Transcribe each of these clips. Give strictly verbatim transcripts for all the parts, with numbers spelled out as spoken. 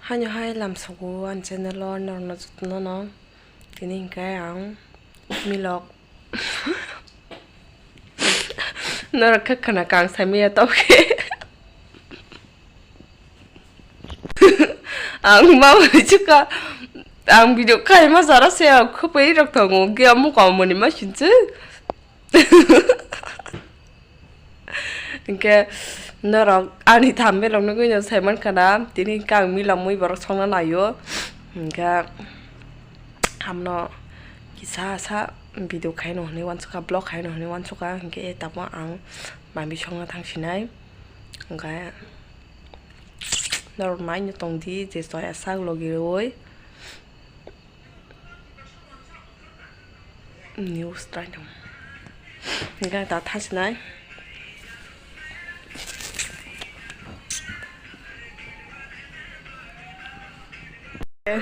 Haino hai lamsogo ani channel o norokno jotono no. Tini hinkhe ang milok norok khe khna kang saimaya tokhe. Ang mama chukha, ang video khaima jara se ang khupui rok tongo, ge amo kaumani ma sinchi. Hinkhe norok ani thumbnail rok nugui no saiman khana, tini hinkhe ang milamwi borok songna naio. Hinkhe hamno kisa sa video khaino hinwi wansukha, vlog khaino hinwi wansukha, hinkhe tamo ang mami songna thangsinai. Hinkhe norok naino tongdi je soya sak logi rwui. News try tong. Hinkhe ta thasinai.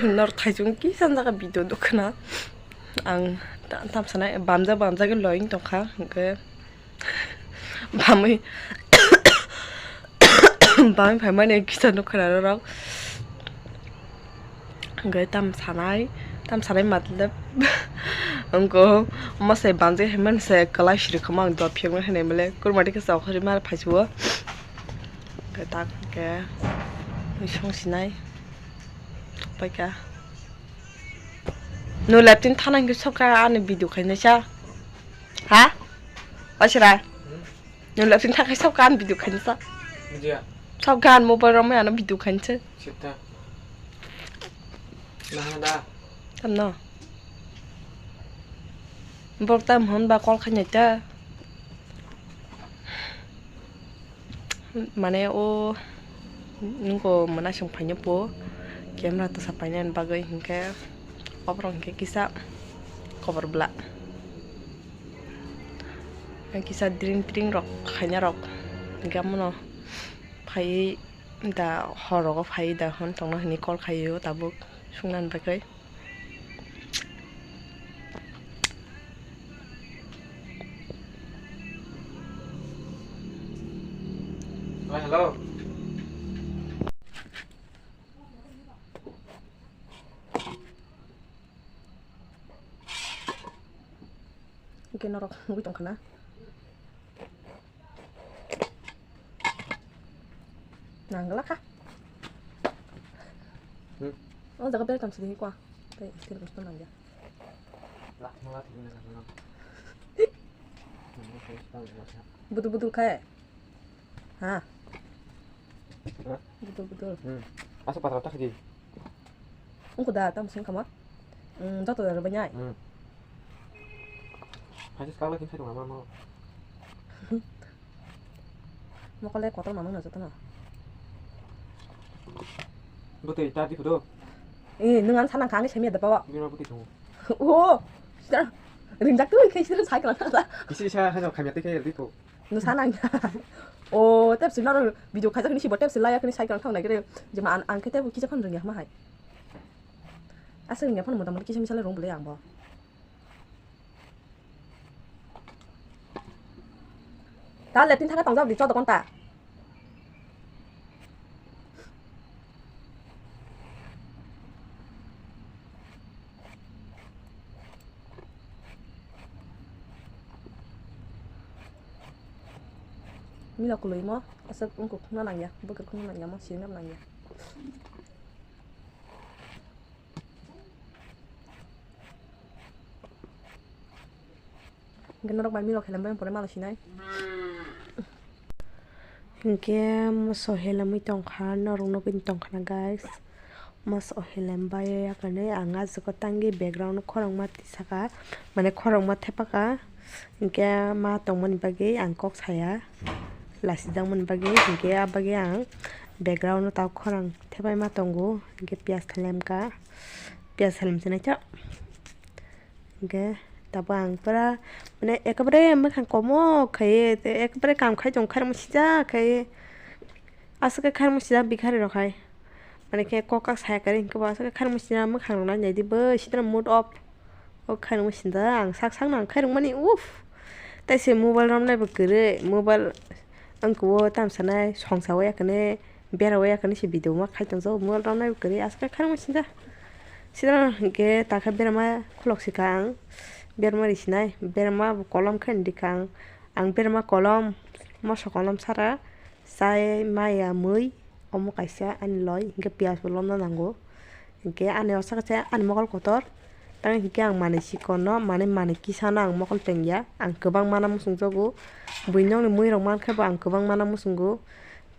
Nor thaisung kisa jaga video dukha na. Ang ta-, tamsanai bamjak bamjak loing tongkha. Hinkhe bamwi bamwi phaimani kisa nukha na norok. Hwnkhe tam sanai, tam sanai matlab, wngkha masai banjai hai mani se kwlai siri kwmang dot phiyoknai hinwi male kurmadi khe chao khorima phaisu o. Hwnkhe tak hwnkhe song sinai paikha. Nwng laptop thana hwnkhe sokha ani video khainai sa. Ha? Asra? Nwng laptop thana khe sokha ani video khainai sa. Bujiya. Sokha ani mobile romwi ano video khainai sa. Sita. Nahana da? Tamno? Borok tam hwn ba call khainai ta. Mane o nungko mwnasong phaino po camera tosa painani bagwi hinkhe oborok hinkhe kisa kobor bwla. Kisa drink tring rok khaina rok hinkhe amono phaiwi da hor rogo phaiwi da hwn tongna hinwi call khaio tabuk sungnani bagwi. Hello. Hwnkhe norok nugwi tongkha na? Nangla kha. Hmm. O jaga bere tong sidi kwa. Tei stil gusto nangya. Lah, mula tigna nangla. Budul budul kha. Ha. Ha? Budul budul. Hmm. Asa patra ta khaji. Ungko da tam sing kama. Hmm, joto da rwbai nai. Hmm. Haji skala kin sai dong ama mo. Mokole kotor mamang na joto na. Butui ta di photo. Eh, nung an sanang kang semi da pawa. Bino butui tongo. Oh, sir. Rinjak tu kai sir cycle na. Isi isa hajo khamya tei kai di pho. Nung sanang. Oh, tep sir naro video khaijak ni sibo tep sir laya kani cycle thang nai kare. Jema an, an kete kisa phone ringya ma hai. Asal ringya phone mota mota kisa misale rong bole ang bo. Ta le tin thaka tongjak di chodok ta. Mila kului mo, aswk wngkuk khuna nangya, bwkha khuna nangya mo, sirina nangya. Hwnkhe norok bai milok helem bai pore malo sinai. Hwnkhe moso helemwi tongkha, norok nugwi tongkha na guys. Moso helem bai yakani ang ah jaga tangwi background khorangma tisaka, mane khorangma thepaka. Hwnkhe ma tongmani bagwi ang kok saya, lasijakmani bagwi. Hwnkhe ah bagwi ang background o tabuk khorang thepaima tongo. Hwnkhe piyaj thelemkha, piyaj helem se naithok. Hwnkhe tabuk ang pura, mane, ekebare mwkhang komo khaiwi, tei ekebare kam khai tong khairokma sijak khai, aswk khe khairokma sijak bikharwi rok hai. Mane khe kok kak saya kwrwi hwnkhe bo aswk khe khairokma sijak mwkhang rok nai naidi bwswk mood off. O khairokma sijak ang sak sakno ang khairokmani uff. Tei se mobile romnai bo kwrwi, mobile wngkha o tamsa nai songsa o yakhe nai. Bera waya kani se video ma khai tong jago, mobile rok nai bo kwrwi, aska kharma sinja. Sida hwnkhe takha berama khulok sika ang, berama ri sinai, berama bo kolom khe ndi kha ang, ang berama kolom, moso kolom sara, chai maya mui, omo kaisa ani loi, hwnkhe piyaj bo lomna nango. Hwnkhe ani o saka se ani mokol kotor. Tamo hwnkhe ang manwi sikonno, manwi, manwi kisano ang mokol tengya. Ang kwbang mana muchungjago. Buini nokni muirok mankhe bo ang kwbang mana muchungo.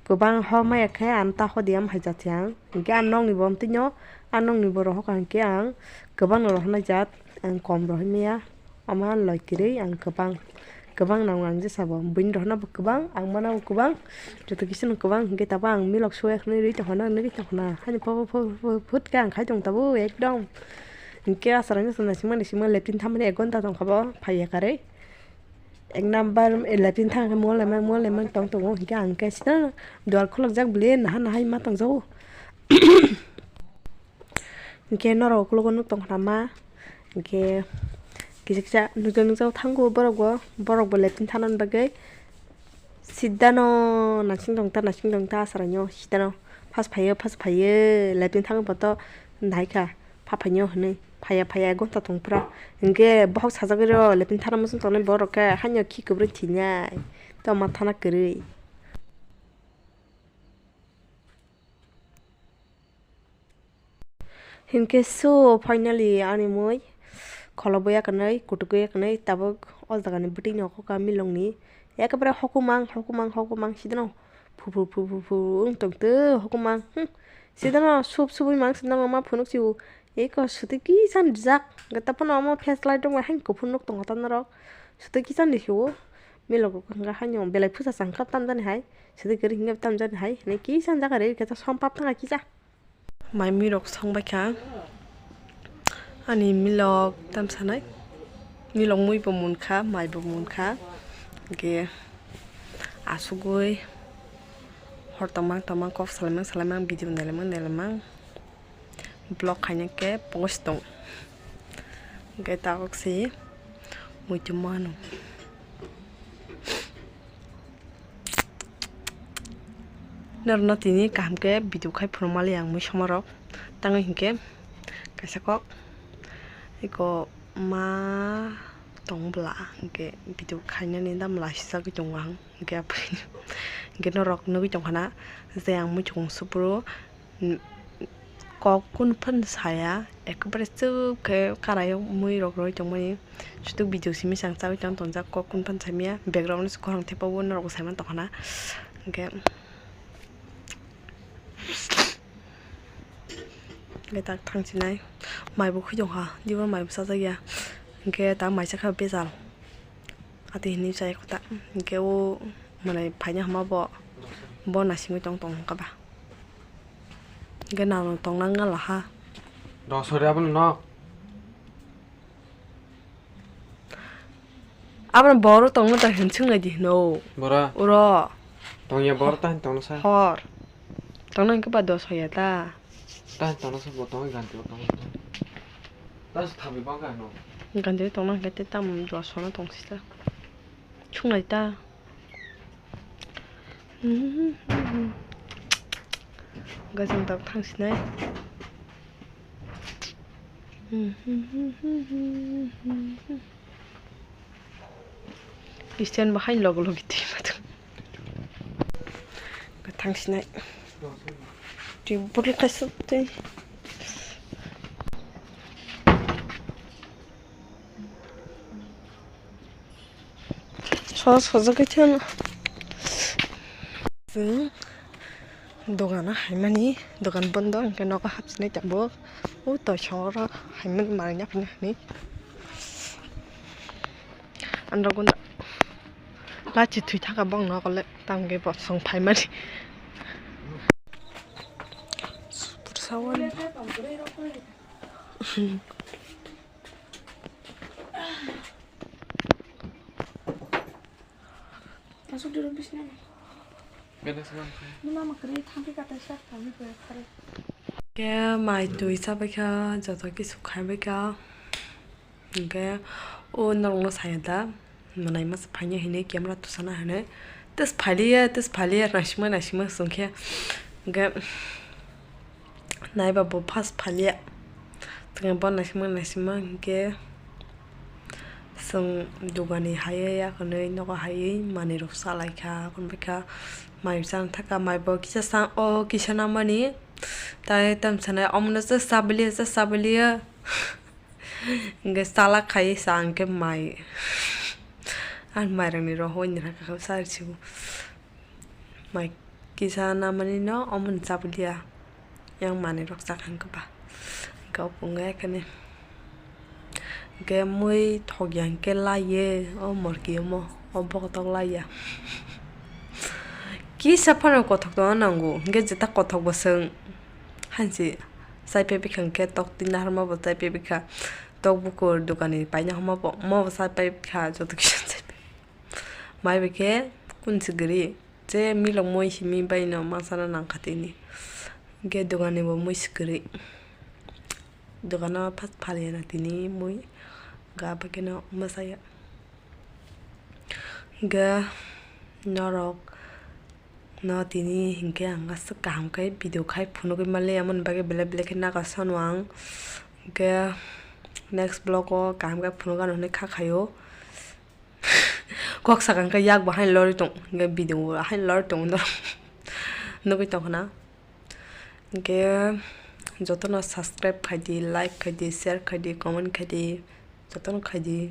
Kwbang hor maya khe ang ta hodiya wng hai jat se ang. Hwnkhe ang nokni bo amtwino, ang nokni bo rohor ka hwnkhe ang kwbangno rohornai jat, ang kom rohormaya. Omo ani loi kwrwi ang kwbang, kwbang nango ang jesa bo. Buini rohorna bo kwbang, ang mana bo kwbang, joto kisa no kwbang. Hwnkhe tabuk ang milok suya khwnwi rwi tongkha na, nugwi tongkha na. Haino pho, pho, pho, pho, phut khe ang khai tong tabuk ekdom. Hwnkhe asarani naisingma naisingma leptin thammani ek ghonta tongkha bo, phaiya karwi. Ek number leptin thang khe mol lemang, mol lemang tong tongo. Hwnkhe ang khe sida duar khulokjak bwle naha naha ma tongjago. Hwnkhe norok ukologo nuk tongkha ma, hwnkhe kisa kisa nukjak nukjak thango borok bo, borok bo leptin thanani bagwi sidano nasing tongta nasing tongta asaraino sidano phas phaio phas phaio leptin thangwi boto naikha pha phaino hinwi phaiya phaiya gonta tongphra hwnkhe bohok sajagwi rw leptin thana muchung tongnai borok khe haino khi kwbwrwi thinai tamo thana kwrwi. Hinkhe so finally ani mui kholobwi ya kwnwi kutukwi ya kwnwi tabuk o jagani bwtwi nokho ka milongni ekebare hokumang hokumang hokumang sidano phuphu phuphu phuphu wng tongtwi hokumang hmm sidano sup subwi mang sidano ma phunuk sio eko swtwi kisa rijak hwnkhe taphano omo face light rok bai haino kuphur nuk tongo ta norok swtwi kisa ni sio milok rok hwnkha haino belai phusa changkha tamjani hai swtwi kwrwi hwnkhe tamjani hai hinwi kisa wng jak ri kisa som pap thangkha kisa. Mai mui rok song baikha ani milok tamsanai milok mui bo munkha mai bo munkha hwnkhe asugwi hor tongmang tongmang kok salaimang salaimang video nailaimang nailaimang vlog khaina khe post tong hwnkhe tabuk se muitu mano. Norokno tini kaham khe video khai phunukmali ang mui somarok tangwi hinkhe kaisa kok eko ma tong bwla hinkhe video khainani da mwla sijagwi tongo ang hinkhe hinkhe norok nugwi tongkhana je ang muichukung suburo. Kok kunu phano saya ekebare chwk khe karaio mui rok roi tongmani sutuk video simi chang chawi tong tongjak kok kunu phano saimaya background se khorang thepabo norok bo saiman tongkhana hwnkhe hwnkhe tak thangsinai maibo khwi tongkha dibo maibo chajakya hwnkhe tak maisa khe bejal. Ati hinwi chai kota. Hwnkhe o mwnai phaina hwnma bo, bo naisingwi tong tong kha ba. Hwnkhe nang tongna wngla ha. Dos hori abono no. Abono boro tongno ta hin swngnai di hino. Bora. Uro. Tongya boro ta hin tongno sa. Hor. Tongna hwnkhe ba dos hoya ta. Ta hin tongno sa bo tongwi ganti o tongno. Ta sa thabi bangkha no. Ganti o tongna hwnkhe te tam dos hono tongsi ta. Chunglai ta. Gajang tak thang sinai. Christian bahai logo logi twi ma thang sinai. Twi bottle kaisa twi. Sojak sojak khe chwng chwng dogano haimani dogan bondo hwnkhe nogo hapsinai tabuk o toisongoro haimani manwi yaphaina hinwi androgo lachi thwi thaka bong nogo le tamokhe bo chwng phaimani. Asuk dulu bisna. Beda sekarang. Ni mama kere thangki kata siap kami kere kere. Khe mai twi chabaikha, joto kisu khaibaikha. Hwnkhe o norokno saya da, mwnai masa phaina hinwi camera tusana hinwi. Tes phailiya, tes phailiya, naisingma naisingma chwngkhe. Hwnkhe naiba bo first phalia. Tei bo naisingma naisingma hwnkhe chwng dugani haiwi akhwnwi nogo haiwi manwirok chalaikha, akhwn baikha mai chana thaka, mai bo kisa sa o kisa namani. Tai tam sanai omono cha chabiliya cha chabiliya. Hwnkhe chala khai sa hwnkhe mai. Ang mairangni rohor ni raka khe sa rw sibo. Mai kisa namani no omono chabiliya. Yang manwirok chakha hwnkhe ba. Hwnkhe obo wngya khe ni. Hwnkhe mui thokya hwnkhe laiye o morki omo. O bokotok laiya. Kisa phano kothok tongna nango. Hwnkhe jeta kothok bo chwng. Hansi chaipai bikha hwnkhe tok twi naharma bo chaipai bikha. Tok bukur dukani paina hwnma bo. Mo bo chaipai bikha joto kisa chaipai. Mai bai khe kun se gari. Je milok moi simi bai no ma chana nang kha tini. Hwnkhe dukani bo moi se kwrwi. Dukano first phalia na tini moi. Ga bai khe no ma chaya. Hwnkhe norok no tini hwnkhe ang aswk kaham khe video khai phunugwi manliya, amoni bagwi belai belai khe nagasano ang. Hwnkhe next vlog o kaham khe phunukgano hinwi kha khaio. Kok sakang khe yak bo haino lorwi tong, hwnkhe video bo haino lorwi tongo norok nugwi tongkha na. Hwnkhe jotono subscribe khaidi, like khaidi, share khaidi, comment khaidi, jotono khaidi.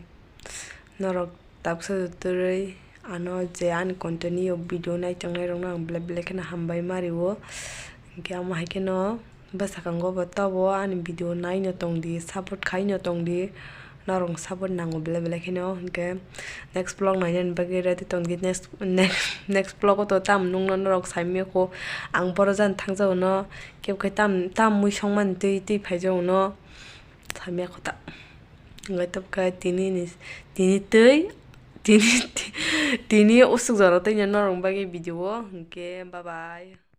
Norok tabuksa jotorwi ano je ani continue video nai tongnairokno ang belai belai kheno hambai ma rio. Hwnkhe amo hai kheno bwskango bo tobo ani video naino tongdi, support khaino tongdi. Norok support nango belai belai kheno, hwnkhe next vlog nainani bagwi ready tongdi. Next, next, next vlog o to tamo nukno norok saimanya kho, ang boro jani thangjago no, kebo khe tam, tam mui songmani twi, twi phaijago no, saimanya kho ta. Hwnkhe tobokhe tini ni, tini twi, tini, tini usuk jora twi norok bagwi video o, hwnkhe bye bye.